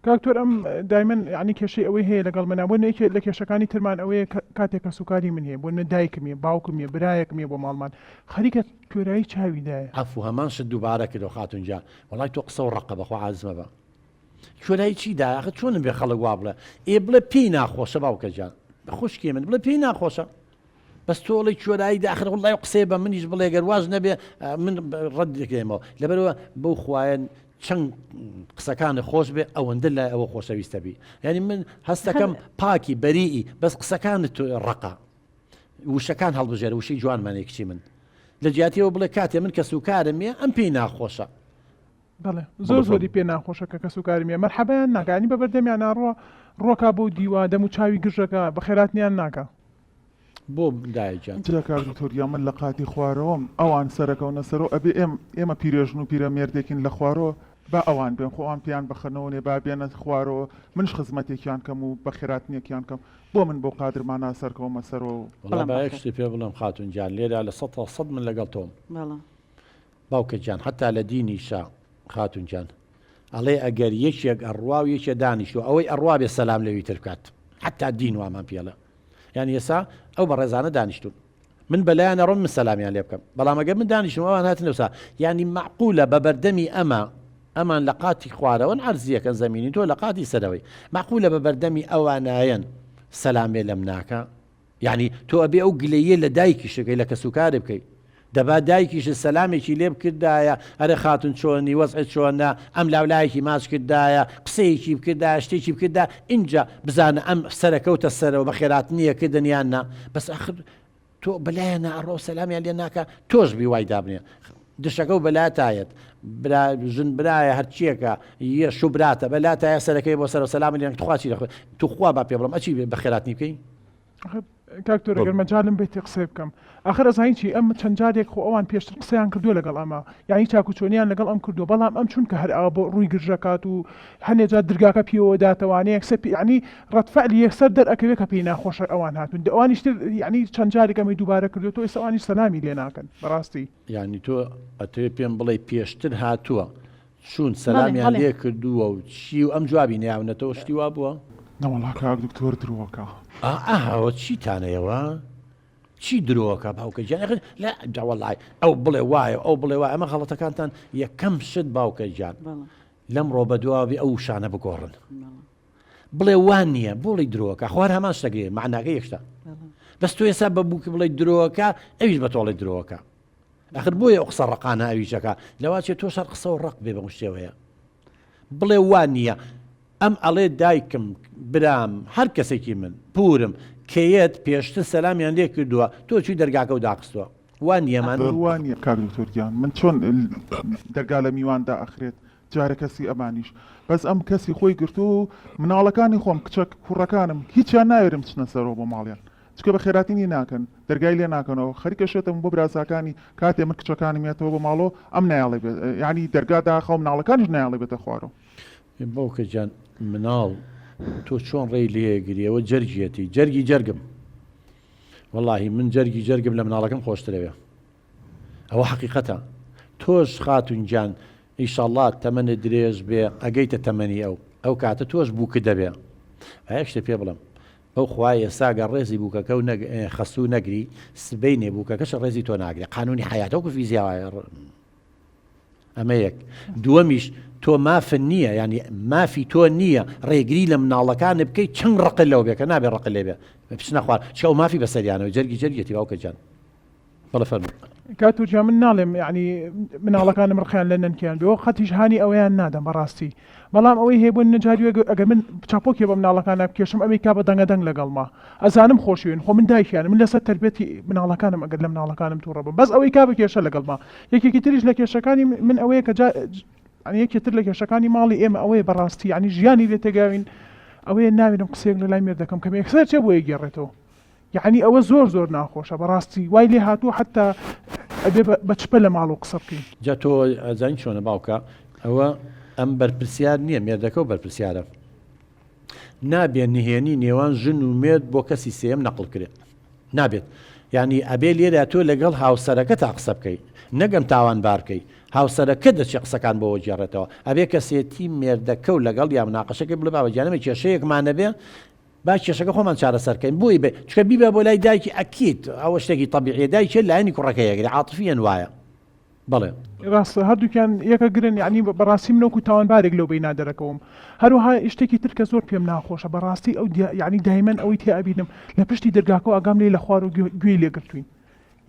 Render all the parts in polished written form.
کاک تۆر ئەم دایمەن یعنی کێشەی ئەوەی هەیە لەگەڵ منا بۆ یەکێ لە کێشەکانی ترمان ئەوەیە کاتێک کەسوکاری من هەیە بۆ نە دایکم هەیە باوکم هەیە برایەکم هەیە بۆ ماڵمان خەریکە کوێرایی چاوی دایە. عەفو هەمان شت دووبارە کردەوە خاتون گیان وەڵای تۆ قسەو ڕەقە بەخوا عاجز مەبە کوێرایی چی دایە ئاخر چۆنم بێ خەڵک وا بڵێ ئێ بڵێ پێی ناخۆشە باوکە گیان خوشکی من بڵێ پێی ناخۆشە بەس تۆ ئەڵێی کوێرایی دە ئاخر وەڵای قسەیە بە منیش بڵێ گەر واش نەبێ من ڕەت دەکەمەوە لەبەرەوە بەو خوایەن چەند قسەکانت خۆش بێ ئەوەندە لای ئەوە خۆشەویستە بی یعنی من هەستەکەم پاکی بەریئی بەس قسەکانت ڕقە وشەکان هەڵبژێرە وشەی جوانمانەیە کچی من لە جیاتیەوە بڵێ کاتێ من کەس و کارم یە ئەم پێی ناخۆشە بەڵێ زۆر زۆری پێ ناخۆشە کە کەس و کارم یە مەرحەبایان ناکا یانی بە بەردەمیان ناڕوا ڕۆکا بۆ دیوا دەم و چاوی گرژەکە بەخێراتنیان ناکا. بۆ دایە گیان. جا کاک دکتۆر گیان من لە قاتی خوارەوەم ئەوان سەرەکەونە سەرۆ ئەبێ ئێم ئێمە پیرێژن و پیرە مێردێکین لە خوارۆ با ئەوان بێن خۆ ئەوان پێیان بەخەنەوە نێ با بێنە خوارەوە منش خزمەتێکیان کەم و بەخێراتنێکیان کەم بۆ من بۆ قادرمانا سەرکەومە سەرۆ و. وەڵا با یەک شتی پێ بڵێم خاتوون گیان لێرە لە سەتا سەد من لەگەڵ تۆم. بەڵێ. باوکە گیان حەتا لە دینیشا خاتون گیان ئەڵێ ئەگەر یەکێک ئەڕوا و یەکێ دانیشتوە ئەوەی ئەڕوا بێ سەلام لەوی تر بکات حەتا دین وامان پێڵێ یانی ئێسا ئەو بەڕێزانە دانیشتون من بەلایان ئەڕۆم من سەلامیان لێ بکەم بەڵام ئەگەر من دانیشتم ئەوان هاتن لەوسا یانی مەعقولە بە بەردەمی ئەمە ئەمان لە قاتی خوارەوەن عەرزیەکەن زەمینی تۆ لە قاتی سەرەوەی مەعقولە بە بەردەمی ئەوانایەن سەلامێ لەم ناکە یانی تۆ ئەبێ ئەو گلەییە لە دایکیشت بکەی لە کەسوکارت بکەی دەبا دایکیشت سەلامێکی لێ بکردایە ئەرێ خاتون چۆنی وەزعت چۆنە ئەم لاولایەکی ماچ کردایە قسەیەکی بکردایە شتێکی بکردا ئینجا بزانە ئەم سەرەکەوتە سەرەوە بەخێراتنیە کردن یان نا بەس ئاخر تۆ بەلایە ناڕۆ سەلامیان لێ ناکە تۆش بی وای دابنێ دشەکە و بەلاتایەت برا ژن برایە هەرچیەکە یە شو براتە بەلاتایە سەرەکەی بۆ سەر سەلامی لێ تخوا چی دەخۆ توخوا با پێ بڵم ئەچی بەخێراتنی بکەی کاک تۆر گەر مەجالم بێتێ قسەی بکەم ئاخر ئەزانی چی ئەم چەند جارێک خۆ ئەوان پێشتر قسەیان کردووە لەگەڵ ئەمە یعنی چاکوچۆنیان لەگەڵ ئەم کردووە بەڵام ئەم چونکە هەر ئاوا بۆ ڕووی گرژەکات و هەنێ جار درگاکە پێوە داتەوانێ یەکسەر پێ یعنی ڕەدفعلی یەکسەر دەرئەکەوێ کە پێی ناخۆشە ئەوان هاتوون دە ئەوانیش تر یعنی چەند جارێک ئەمەی دووبارە کردووەتەوە ئێستا ئەوانیش سەلامی لێ ناکەن بەڕاستی. یانی تۆ ئەتەوێ پێم بڵێی پێشتر هاتووە چوون بەڵێ سەلامیان بەڵێ. لێ کردووە و چی و ئەم جوابی نەیاونەتەوە شتی وا بووە؟ نەوەڵا کاک دکتۆر درۆکا. ئا ئەوە چیتانە ئێوە چی درۆکە باوکە گیان ئەخر لە جا وەڵای ئەو بڵێ وایە ئەو بڵێ وایە ئەمە غەڵەتەکانتان یەکەم شت باوکە گیان بەڵێ لەمڕۆ بەدواوە بێ ئەو وشانە بگۆڕن بەڵێ. بڵێ وا نییە بۆڵی درۆکە خوار هەمان شتەگەێ معناکە یەکشتە بەس تۆ ئێستا بە بووکی بڵێ درۆکە ئەویش بە تۆڵی درۆکە ئەخر بۆیە ئەو قسە ڕقانە ئەویشەکە لەواچێ تۆ شەر قسە و ڕق بێ بەم شێوەیە بڵێ وا نییە ئەم ئەڵێ دایکم برام هەر کەسێکی من پورم کەیەت پێشتر سەلامیان لێ کردووە تۆ چوی دەرگاکە و داخستووە وا نییەمان وا نییە کاک دکتۆر گیان من چۆن دەرگا لە میوان دائەخرێت جارێ کەسی ئەمانیش بەس ئەم کەسی خۆی گرتوو و مناڵەکانی خۆم کچە کوڕەکانم هیچیان ناوێرم بچنە سەرەوە بۆ ماڵیان چکە بە خێراتینی ناکەن دەرگای لێ ناکەنەوە خەریکە شێتم بۆ برازاکانی کاتێ من کچەکانم یەتەوە بۆ ماڵۆ ئەم نایەڵێ بێت یانی دەرگا داخە و مناڵەکانیش نایەڵێ بێتە خوارەوە. باوکە گیان مناڵ تۆ چۆن ڕێی لێگری ئەوە جەرگیەتی جەرگی جەرگم وەڵاهی من جەرگی جەرگم لە مناڵەکەم خۆشترەوێ ئەوە حەقیقەتە تۆش خاتون گیان ئیشەڵا تەمەنت درێژ بێ ئەگەیتە تەمەنی ئەو ئەو کاتە تۆش بووکت دەبێ با یەک شتێ پێ بڵێم بەو خوا ئێستا گەر ڕێزی بووکەکە و نەگ خەسوو نەگری سبەینێ بووکەکەش ڕێزی تۆ ناگرێ قانونی حەیاتە وەکو فیزیا وایە ئەمە یەک دووەمیش تۆ مافن نییە ینی مافی تۆ نییە ڕێگری لە مناڵەکانت بکەیت چەند ڕقت لەو بێ کە نابێ ڕقت لێ بێ بچنە خوار چکە ئەو مافی بەسەریانەوە جەرگی جەرگیەتی باوکە گیان بەڵێ فەرموو. کاک تورکیا من ناڵێم یەعنی مناڵەکانم ڕقیان لە نەنکیان بێ و قەتیش هانی ئەوەیان نادەم بەڕاستی بەڵام ئەوەی هەیە بۆ نە جاری وێ ئەگەر من چاپۆکێ بە مناڵەکانا بکێشم ئەمەی کا بە دەنگە دەنگ لەگەڵما ئەزانم خۆشیوێن خۆ من دایکیانم من لەسەر تەربیەتی مناڵەکانم ئەگەر لە مناڵەکانم توڕە بم بەس ئەوەی کا بە کێشە لەگەڵما یەکێکی تریش لە کێشەکانی من ئەوەیە کە جا یعنی یەکێ تر لە کێشەکانی ماڵی ئێمە ئەوەیە بەڕاستی یعنی ژیانی لێ تێگاوین ئەوەیە ناوێرم قسەیەک لە لای مێردەکەم کەم یەکسەر چێ بۆ یەگێڕێتەوە یەعنی ئەوە زۆر زۆر ناخۆشە بەڕاستی وای لێ هاتووە حەتا ئەبێ بە چپە لە ماڵەوە قسە بکەین. جا تۆ ئەزانی چۆنە باوکە ئەوە ئەم بەرپرسیار نییە مێردەکەو بەرپرسیارە نابێ نهێنی نێوان ژن و مێرد بۆ کەسی سێم نەقڵ کرێت نابێت یعنی ئەبێ لێرە تۆ لەگەڵ هاوسەرەکە تا قسە بکەی نەگەم تاوان بارکەی. هاوسەرەکە دەچێ قسەکان بۆ وەگێڕێتەوە ئەبێ کەسێتی مێردەکە و لەگەڵ یا مناقەشەکەی بڵێ بابە گیان ئەمە کێشەیەکمان نەبێ با کێشەکە خۆمان چارەسەر کەین بۆی بێ چونکە بیبە بۆ لای دایکی ئەکید ئەوە شتێکی تەبیعیە دایکێ لایەنی کوڕەکەی ئەگرێ عاتفیەن وایە بەڵێ. ڕاستە هەردووکیان یەکە گرن یانی بەڕاستی من وەکو تاوانبارێک لەو بەینا دەرەکەوم هەروەها شتێکی تر کە زۆر پێم ناخۆشە بەڕاستی ئەو یانی دایمەن ئەوەی تێ ئەبینم لە پشتی دەرگاکەوە ئاگام لێی لە خوارەوە گوێی لێ گرتووین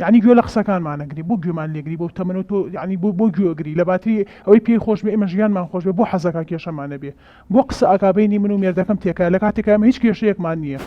یانی گوێ لە قسەکانمان ئەگری بۆ گوێمان لێگری بۆ تەمەنە تۆ یانی بۆ بۆ گوێ ئەگری لە باتری ئەوەی پێی خۆش بێ ئێمە ژیانمان خۆش بێ بۆ حەزەکا کێشەمان نەبێ بۆ قسە ئەکا بەینی من و مێردەکەم تێکا لە کاتێکا ئێمە هیچ کێشەیەکمان نییە.